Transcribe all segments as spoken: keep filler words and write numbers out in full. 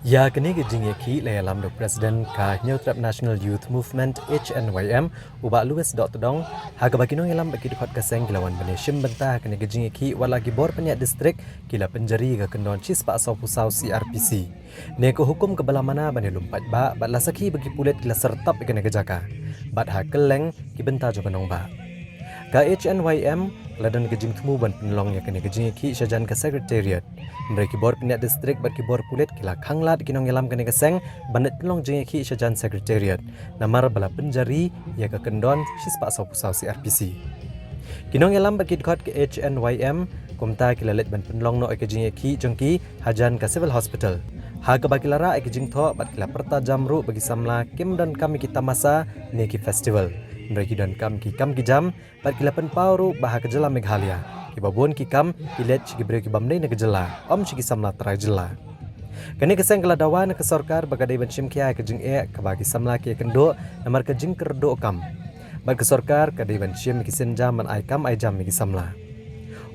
Ïa kane ka jingïakhih la ïalam da u President ka Hynñiewtrep National Youth Movement, H N Y M, u Bah Louis Dohtdong, ha kaba ki nongïalam bad ki dkhot ka seng ki la wan ban ïashim bynta ha kane ka jingïakhih, wat la ki bor pynïaid district ki la pynjari ka kyndon shispah sawphew saw C R P C. Ne ka hukum kaba la mana ban ïalum paidbah, bad la sakhi ba ki pulit ki la syrtap ïa kane ka jaka. Bad ha kylleng ki bynta jong ka nongbah. Ka H N Y M la don ka jingthmu ban pynlong ïa kane ka jingïakhih shajan ka Secretariat. Hynrei ki bor pynïaid district bad ki bor pulit ki la khanglad ki nongïalam kane ka seng ban leit pynlong jingïakhih shajan Secretariat. Namar ba la pynjari ïa ka kyndon shispah sawphew saw C R P C. Ki nongïalam bad ki dkhot ka H N Y M kumta ki la leit ban pynlong noh ïa ka jingïakhih jong ki hajan ka Civil Hospital. Ha kaba ki la rah ïa ka jingthoh bad ki la pyrta jam ruh ba ki samla kim donkam ïa ki tamasa ne ki festival. Hynrei ki donkam ki kam ki jam, bad ki la pynpaw ruh ba ha ka jylla Meghalaya kiba bun ki kam ki leit sha ki briew ki bym dei na ka jylla, ym sha ki samla trai jylla. Kane ka seng ka la dawa na ka sorkar ba ka dei ban shim khia ïa ka jingeh kaba ki samla ki ïakynduh namar ka jingkyrduh kam. Bad ka sorkar ka dei ban shim ïa ki sienjam ban ai kam ai jam ïa ki samla.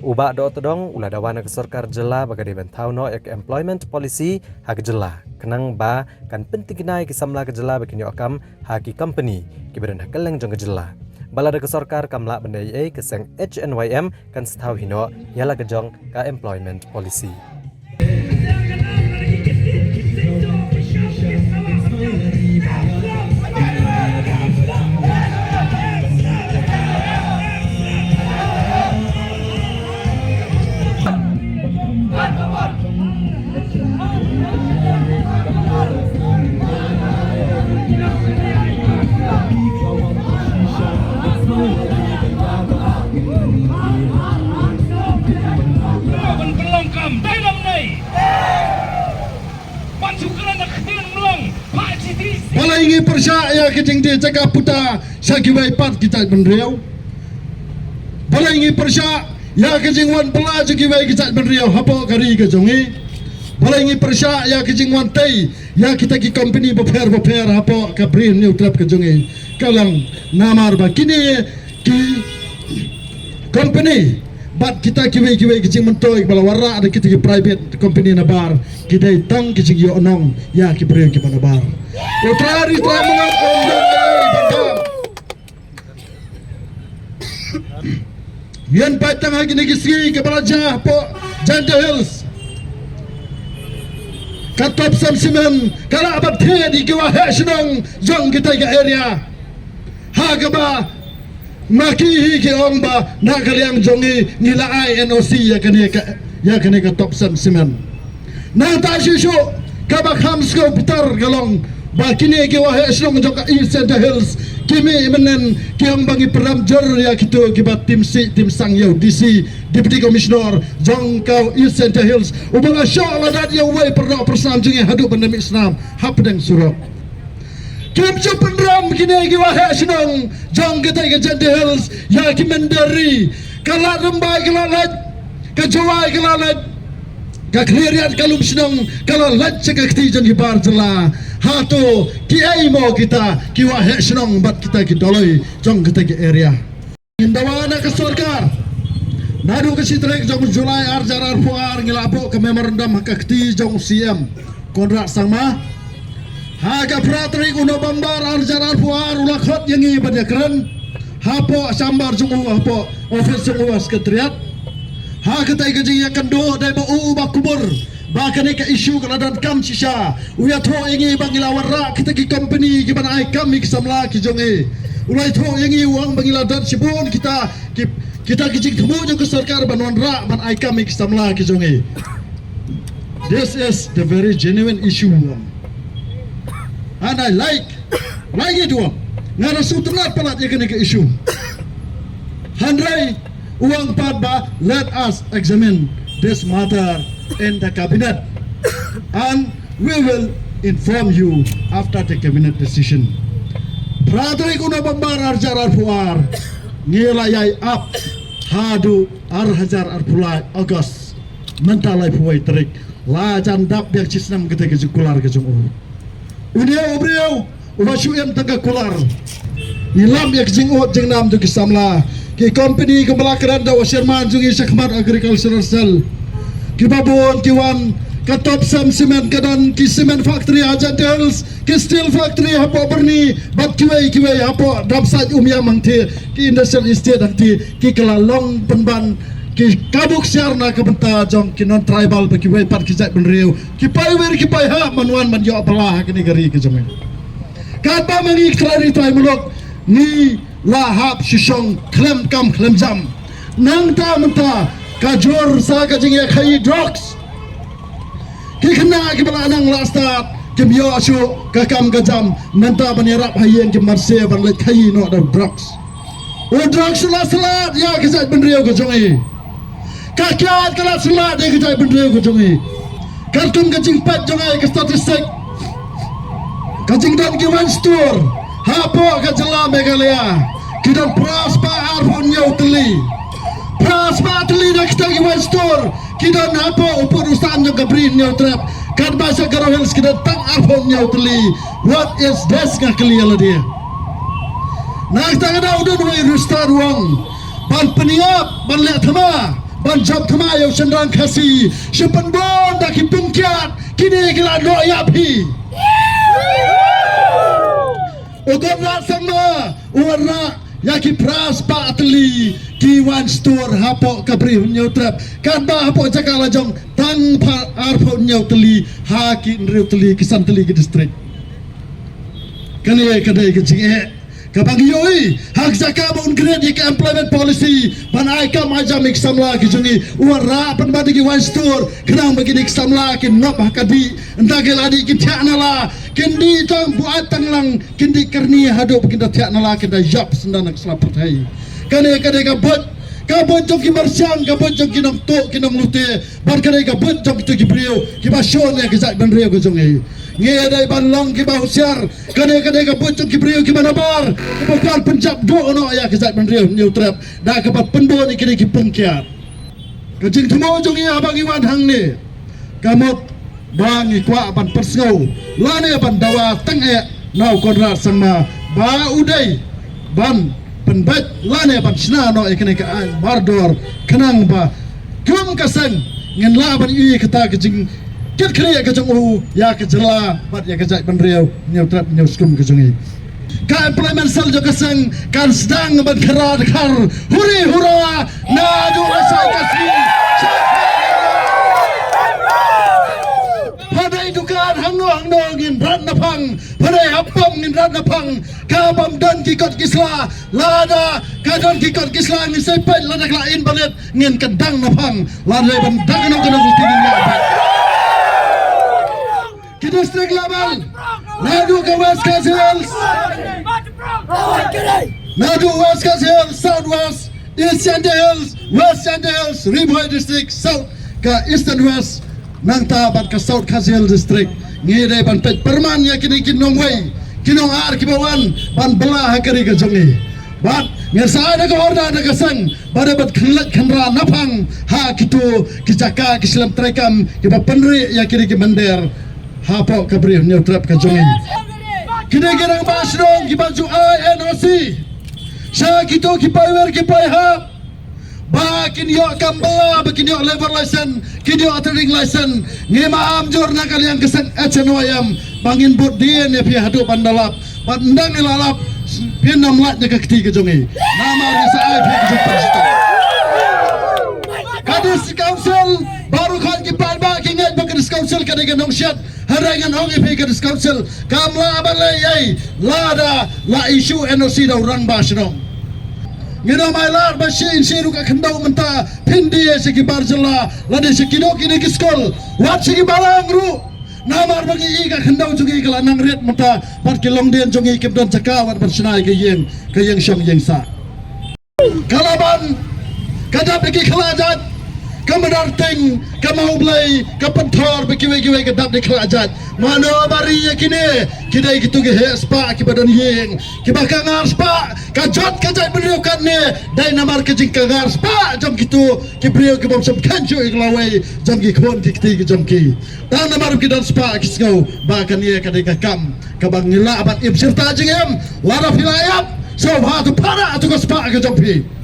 U Bah Dohtdong u la dawa na ka sorkar jylla ba ka dei ban thaw noh ïa ka employment policy ha ka jylla, khnang ba kan pyntikna ïa ki samla ka jylla ba kin ïoh kam ha ki company kiba don ha kylleng jong ka jylla. Bad lada ka sorkar kam lah ban ïa ei, ka seng H N Y M kan sa thaw hi noh ïa la ka jong ka employment policy. Balei ngi pyrshah ïa ka jingdie jaka puta sha kiwei pat ki jaitbynriew? Balei ngi pyrshah ïa ka jingwan bylla jong kiwei ki jaitbynriew hapoh ka ri ka jong ngi? Balei ngi pyrshah ïa ka jingwan tei ïa kita ki company bapher bapher hapoh ka Bri Hynñiewtrep ka jong ngi? Ka long namar ba kine ki company bad kita kiwei kiwei ki jingmyntoi ba la wanrah da kita ki private company nabar, ki dei tang ki jingïohnong ïa ki briew kiba nabar. U Trai Ri Trai Mawlai um dei ban bam. Ïan pat tang ha kine ki sngi kiba la jia hapoh Jaintia Hills. Ka Topsem Cement ka la bat thied ïa ki waheh shnong jong kita ka area. Ha kaba ma ki hi ki ong ba na ka liang jong ngi ngi la ai N O C ïa kane ka, ïa kane ka Topsem Cement. Nangta shuh shuh kaba kham sngewbitar ka long ba kine ki waheh shnong jong ka East Jaintia Hills ki mih mynnin ki ong ba ngi pyrshah jur ïa kito kiba tim sih tim sang ïa u D C, Deputy Commissioner jong ka East Jaintia Hills, uba la shoh la dat ïa uwei u paralok parasnam jong ngi haduh ban da mih snam hapdeng surok. Kim ju pynrem kine ki waheh shnong jong kita ka Jaintia Hills ïa ki mynder ri. Ka Lad Rymbai ka la leit, ka Jowai ka la leit, ka Khliehriat ka Lumshnong ka la leit sha ka kti jong ki bar jylla. Hato kiei mo kita ki waheh shnong bad kita ki dolloi jong kita ki area? Ngin dawa na ka sorkar, naduh ka shi tarik jong u July ar hajar arphew ar ngi la buh ka memorandum ha ka kti jong u C M Conrad Sangma. Ha ka phra tarik u November ar hajar arphew ar u la khot ïa ngi ban ïakren hapoh chamber jong u, hapoh office jong u ha Secretariat. Ha kata ka jingïakynduh dei ba u, u Bah Kubur, ba kane ka issue ka la donkam shisha. U ïathuh ïa ngi ba ngi la wanrah kita ki company kiban ai kam ïa ki samla ki jong ngi. U la ïathuh ïa ngi, u ong ba ngi la don shibun kita ki, kita ki jingthmu jong ka sorkar ban wanrah ban ai kam ïa ki samla ki jong ngi. This is the very genuine issue, u ong. And I like, like it, u ong. Nga la sngewtynnat palat ïa kane ka issue. Hynrei u ong pat ba, let us examine this matter in the cabinet and we will inform you after the cabinet decision. Phra tarik u November ar hajar arphew ar ngi la ïai ap haduh ar hajar arphew lai August, mynta laiphew wei tarik. La jan dap biang shisnem kata ka jingkular ka jong u. Une u briew uba shu im tang ka kular. Ngi lam ïa ka jingud jingnam jong ki samla, ki company kumba la kren da u chairman jong ngi shakhmat Agricultural Cell. Kiba bun ki wan, ka Topcem Cement ka don ki cement factory ha Jaintia Hills, ki steel factory hapoh Byrni, bad kiwei kiwei hapoh Dapsait Umiam hangtei, ki industrial estate hangtei, ki kylla long pynban ki kabu ksiar na ka bynta jong ki non tribal bad kiwei pat ki jaitbynriew, ki paidbah ki paidbah ban wan ban ïoh pala ha kane ka ri ka jong ngi. Katba ma ngi ki trai ri trai muluk, ngi la hap shu shong khlem kam khlem jam. Nangta mynta ka jur sa ka jingïakhaïi drugs. Ki khynnah kiba la nang la stad kim ïoh shuh ka kam ka jam, mynta ban ïarap ha ïing ki marse ban leit khaïi noh da u drugs. U drugs u la slad ïa ka jaitbynriew ka jong ngi. Ka kiad ka la slad ïa ka jaitbynriew ka jong ngi. Katkum ka jingpeit jong ngi ka statistic, ka jingdon ki wine store hapoh ka jylla Meghalaya ki don phra spah arphew hynñiew tylli. Phra spah tylli na kita ki wine store ki don hapoh u pud u san jong ka Bri Hynñiewtrep. Katba sha Garo Hills ki don tang arphew hynñiew tylli. What is this, nga kylli ïa lade. Na kata ka daw don uwei u restaurant u ong ban pynïap, ban leh thma, ban jop thma ïa u shynrang Khasi. Shu pynbun da ki pung kiad, kine ki la noh ïap hi. U Conrad Sangma u wanrah ïa ki phra spah tylli ki wine store hapoh ka Bri Hynñiewtrep. Katba hapoh jaka la jong tang phra arphew hynñiew tylli ha ki hynriew tylli ki san tylli ki district. Kane ka dei ka jingeh kaba ngi ïohi ha ka jaka ba un create ïa ka employment policy ban ai kam ai jam ïa ki samla ki jong ngi. U wanrah pynban ïa ki wine store khnang ba kine ki samla kin ngop ha ka dih. Ynda ki la dih kin thiah nala, kin dih tang buaid tang lang, kin dih kyrni haduh ba kin da thiah nala, kin da ïap syndon ha ka sla pyrthei. Kane ka dei ka buit, ka buit jong ki marsiang, ka buit jong ki nongtuh ki nonglute, bad ka dei ka buit jong kito ki briew kiba shun ïa ka jaitbynriew ka jong ngi. Ngi dei ban long kiba husiar. Kane ka dei ka buit jong ki briew kiba nabar, kiba kwah pynjah duh noh ïa ka jaitbynriew Hynñiewtrep da kaba pynbun ïa kine ki pung kiad. Ka jingthmu jong ngi haba ngi wan hangne ka mut ba ngi kwah ban pynsngew lane ban dawa tyngeh na u Conrad Sangma ba u dei ban pynbeit lane ban shna noh ïa kane ka aiñ mardor, khnang ba kum ka seng ngin lah ban ïohi kata ka jingkitkhlieh ka jong u ïa ka jylla bad ïa ka jaitbynriew Hynñiewtrep Hynñiewskum ka jong ngi. Ka employment cell jong ka seng kan sdang ban khra dkhar huri hura naduh la shai ka sngi. Pha dei dukan hangno hangno ngin rat na phang, pha dei ha pom ngin rat na phang. Ka bym don ki kot ki sla, lada ka don ki kot ki sla ngin sa peit, lada ka la invalid ngin kyndang na phang. Lada ban dang na ka nong ki ngin ïa peit. Ki district level, naduh ka West Khasi Hills, naduh West Khasi Hills, South West, East Jaintia Hills, West Jaintia Hills, Ri Bhoi District, South ka Eastern West, nangta bad ka South Khasi Hills District. Ngi dei ban peit pyrman ïa kine ki nongwei ki nongar kiba wan ban bylla ha ka ri ka jong ngi. Bad ngin sa ai da ka order da ka seng ba dei ban khyllait khynra na phang ha kito ki jaka ki slem treikam kiba pynrieh ïa kine ki mynder hapoh ka Bri Hynñiewtrep ka jong ngi. Kine ki rangbah shnong kiba ju ai N O C sha kito ki paiwer ki paihap ba kin ïoh kam bylla, ba kin ïoh labour license, kin ïoh trading license. Ngi ma am jur na ka liang ka seng H N Y M ba ngin bud dien ïa phi haduh ban da lap. Bad ynda ngi la lap, phin ym lait na ka kti ka jong ngi. Namar ngi sa ai phi ka jingpynshitom. Ka District Council, baroh khoit ki paidbah ki ngeit ba ka District Council ka dei ka nongshet. Hynrei ngan ong ïa phi, ka District Council kam lah ban leh ei lada la issue N O C da u rangbah shnong. Ngin ym ailad ba shisien shisien ruh ka khyndew mynta phin die sha ki bar jylla, lane sha kino kino ki skul, wat sha ki balang ruh. Namar ba ngi i ka khyndew jong ngi ka la nang rit mynta, bad ki longdien jong ngi kim don jaka wat ban shna ïa ka ïing, ka ïing shong ïing sah. Ka la ban, ka dap da ki khlajat, ka Madarting, ka Mawblei, ka Pynthor, bad kiwei kiwei ka dap da ka khlajat. Mano ba ri ïa kine? Ki dei kito ki heh spah kiba don ïing, kiba kyngar spah. Ka jot ka jaitbynriew katne dei namar ka jingkyngar spah jong kito ki briew ki bym shym kheiñ shuh ïa ka lawei jong ki khun ki kti ki jong ki. Tang namar ki don spah ki sngew ba kane ka dei ka kam kaba ngi lah ban im shirta jingim. Lada phi la ïap, sngewbha to para to ka spah ka jong phi.